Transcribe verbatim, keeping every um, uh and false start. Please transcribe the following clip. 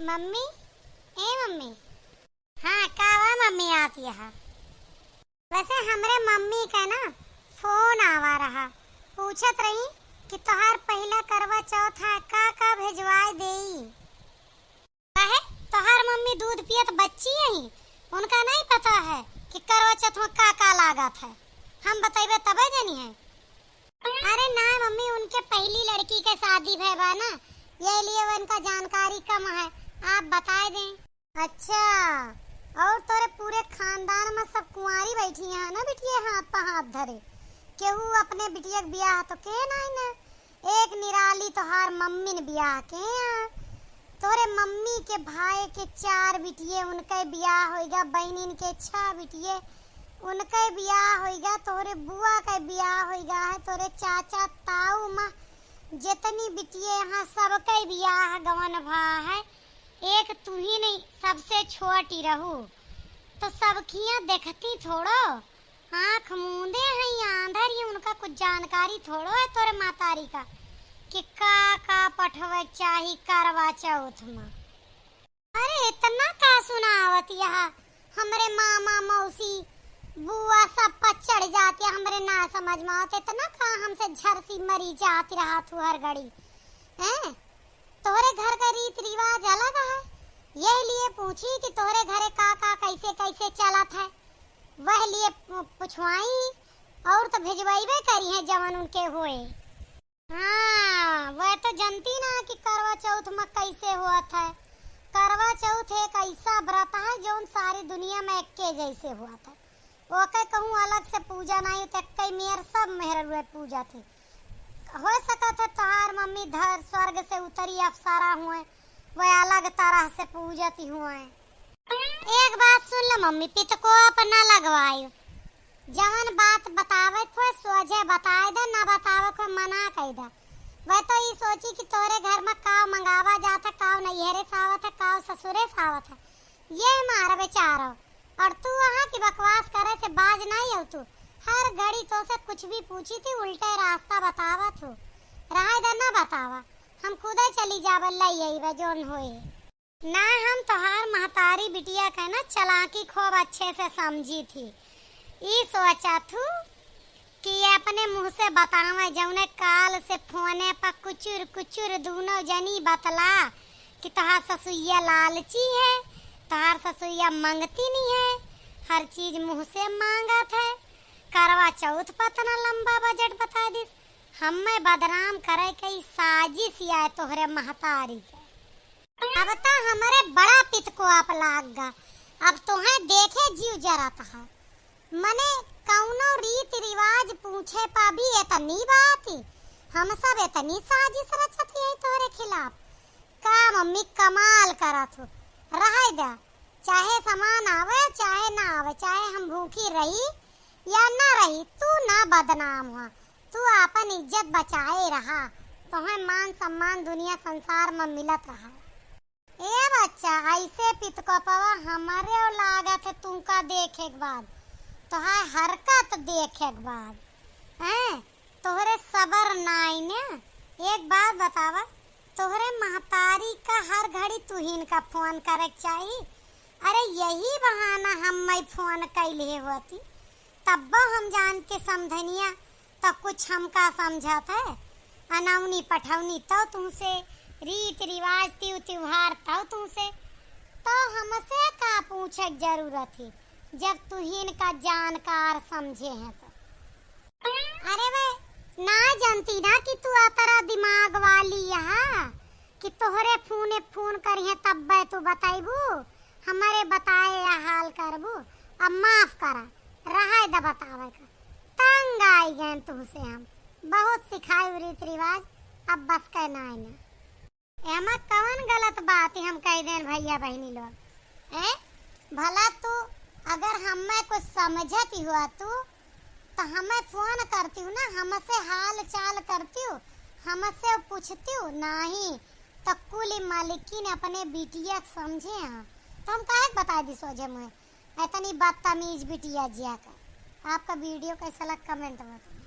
मम्मी, ए मम्मी। हाँ, का हुआ मम्मी, आती है। वैसे हमरे मम्मी का ना फोन आवा रहा, पूछत रही कि तोहार पहिला करवा चौथ है, का का भेजवाए देई। काहे, तोहार मम्मी दूध पियत बच्ची है, उनका नहीं पता है कि करवा चौथ में का का लागत है? हम बतइबे तबे जनी है। अरे ना मम्मी, उनके पहली लड़की के शादी भय बा ना, ये लिए उनका जानकारी कम है, आप बताए दें। अच्छा, और तोरे पूरे खानदान में सब कुंवारी बैठी हैं ना बिटिया, हाथ पे हाथ धरे, केहू अपने बिटिया के बियाह तो के नाई ना, एक निराली तोहार मम्मी ने बियाह के हैं। तोरे मम्मी के भाई के चार बिटिये, उनके बियाह होइगा, बहनिन के छह बिटिये, उनके बियाह होइगा, तोरे बुआ के बियाह होइगा है, तोरे चाचा ताऊ माँ जितनी बिटिये यहाँ सबके बियाह गवन भा है, एक तू ही नहीं सबसे छोटी रहू, तो सबखियाँ देखती थोड़ो, आँख मूंदे हैं, आंधर ही, उनका कुछ जानकारी थोड़ो है तोरे मातारी का कि का का पठवे चाही करवा चौथ में। अरे इतना का सुनावत यहा, हमरे मामा मौसी बुआ सब पर चढ़ जाती है, हमरे ना समझ में आवत, इतना का हमसे झरसी मरी जाती रहा तू हर घड़ी, हैं? तोहरे घर का रीत रिवाज अलग है, यही लिए पूछी कि तोहरे घरे का का कैसे कैसे चलत है, वह लिए पु-, पुछवाई, और तो भेजवाइबे करी है जवन उनके होए। हाँ, वह तो जनती ना कि करवा चौथ में कैसे होत है। करवा चौथ एक ऐसा व्रत है जौन सारी दुनिया में एक्के जैसे होत है। ओके कहूँ अलग से पूजा नाई, तो एक्के मेर सब मेहररुए पूजा थी। हो सकत है तोहार मम्मी धर स्वर्ग से उतरी अप्सरा हुए, वह अलग तरह से पूजती हुए। एक बात सुन लो मम्मी, पितकोप ना लगवायो। जवन बात बतावे को सोझे बताए दे, ना बतावे को मना कह दे। वह तो ई सोची कि तोरे घर में काव मंगावा जात है, काव नैहरे से आवत है, काव ससुरे से आवत है। ये मार बेचारो। और तू वहाँ की बकवास करे से बाज नहीं हो तू। हर घड़ी तो से कुछ भी पूछी थी, उल्टे रास्ता बतावत हो। रहे दे ना बतावा, हम खुदे चली जावे, लई अइबे जोन होए। ना, हम तोहार महतारी बिटिया के ना चालाकी खूब अच्छे से समझी थी। ई सोचा थू कि ये अपने मुँह से बतावे, जौने काल से फोने पर कुचुर कुचुर दूनो जनी बतला कि तोहार ससुइया लालची है, तोहार ससुइया मंगती नहीं है, हर चीज मुँह से मांगत है। करवा चौथ पर इतना लंबा बजट बता दिस, हमें बदनाम करे के ई साजिश या तोहरे महतारी के। अब त हमरे बड़ा पितकोप लाग गा, अब तोहे देखे जीव जरत है। मने कौनो रीत रिवाज पूछे पा भी इतनी बात, हम सब इतनी साजिश रचत है तोहरे खिलाफ। का मम्मी कमाल करत हो, रहे दा, चाहे सामान आवे चाहे ना आवे, चाहे हम भूखी रही या ना रही, तू ना बदनाम हुआ, तू आपन इज्जत बचाए रहा, तोहे मान सम्मान दुनिया संसार में मिलत रहा। ए बच्चा, ऐसे पितकोपवा हमरे लागत है तुमका देखे के बाद, तोहार हरकत देखे के बाद, हैं? तोहरे सबर नाई ने। एक बात बतावा, तोहरे महतारी का हर घड़ी तुहिन का फोन करे के चाही। अरे यही बहाना हम मैं फोन कैले होती, तब्बो हम जान के समझनिया, तो कुछ हमका समझत है। अनौनी पठौनी तो तुमसे, रीत रिवाज तिउ तिउहार तो तुमसे, तो हमसे का पूछे के जरूरत है, जब तुहिन का जानकार समझे हैं तो। अरे वे, ना जनती ना कि तू अतरा दिमाग वाली यहाँ, कि तोहरे फोने फोन करिहे तब्बे तू बताइबू, हमरे बताए या हाल करबू। अब माफ करा, रहे द बतावे का, तंग आई गए तुहसे हम, बहुत सिखाई रीत रिवाज, अब बस के ना आईना। एमा कवन गलत बात है हम कह देन भैया बहिनी लोग? ए, भला तू अगर हमें कुछ समझत ही हुआ तू, तो हमें फोन करती हूँ ना, हमसे हाल चाल करती हूँ, हमसे पूछती हूँ, नहीं तो कुल मालिकिन अपने बिटिया के समझे हैं, तो हम काहे के बता दी सोझे मुँहे, इतनी बदतमीज बिटिया जिया का। आपका वीडियो कैसा लगा कमेंट में बताओ।